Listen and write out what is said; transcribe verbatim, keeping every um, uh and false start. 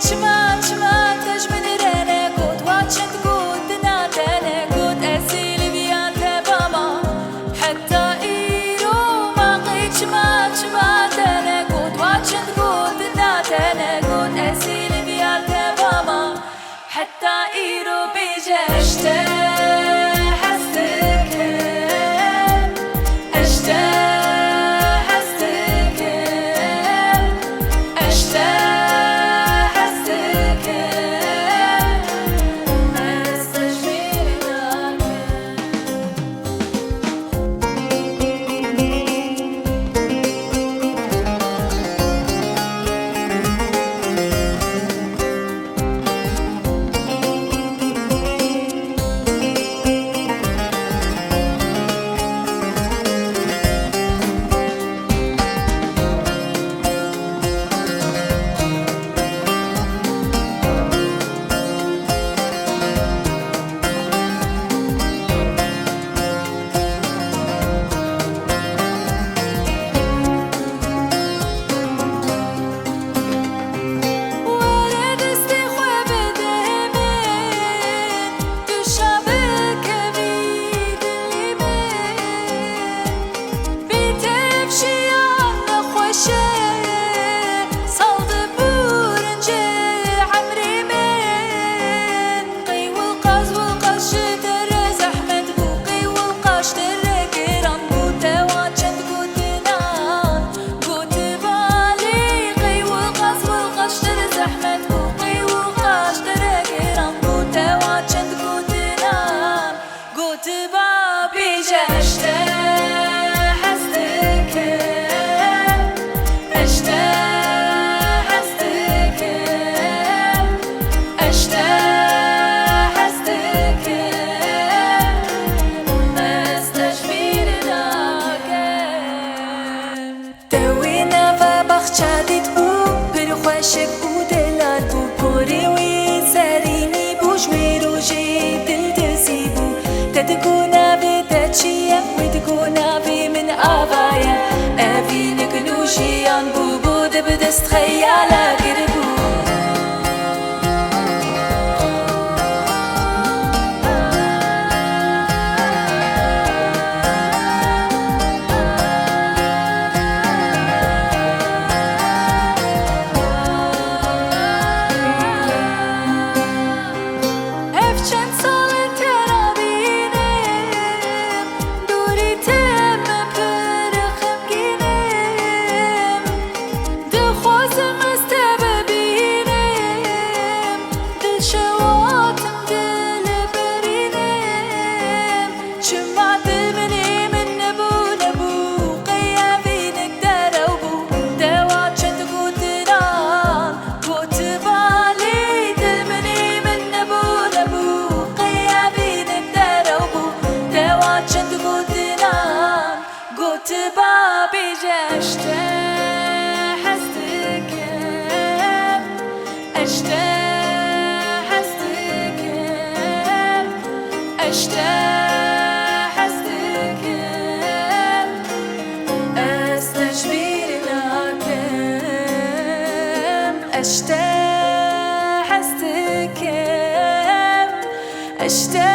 Çima, çima te ji min re negot, wa çend gotina te negot, ez ê li viya te bama. Heta îro ma qey çima, çima te negot, wa çend gotina te negot, ez ê li viya te bama. Heta îro bêje ez ji te hez dikim, ez ji te hez dikim, ez ji te hez dikim, ez te ji bîr nakim. Were destê xwe bide min, tu şa bikevî dilî min. Bê te ev jiyan nexweş e, sal dibû rincê emrê min. Qey wilqas, wilqas ji te re zehmet bû, qey wilqas ji te re giran bû, te wa çend gotinan got balê. Qey wilqas, wilqas ji te re zehmet bû, qey wilqas ji te re giran bû, te wa çend gotinan got ba bêje ez ji te hez dikim, ez ji te hez dikim. Ez ji te hez dikim, ez te ji bîr nakim. Te wî nava baxça dîtbû, pir xweşik û delal bû. Porê wî serînî bû, ji wê rojê dil dizî bû. Te digot navê te çi ye? Wî digot navê min Ava ye. Evînik nû jiyan bû, bû di bi dest xeyala kiribû. Ev çend sal e te nabînim, dûrî te min pir xemgîn im. Dixwazim ez te bibînim, di şewatim dilbirînim. Çima dil min ê min nebû, nebû, qey evînik derew bû, dewa çend gotinan. Got balê dil min ê min nebû, nebû, qey evînik derew bû, dewa çend gotinan. Got ba bêje ez ji te hez dikim, ez ji te hez dikim, ez ji te hez dikim, ez te ji bîr nakim, ez ji te hez dikim, ez ji te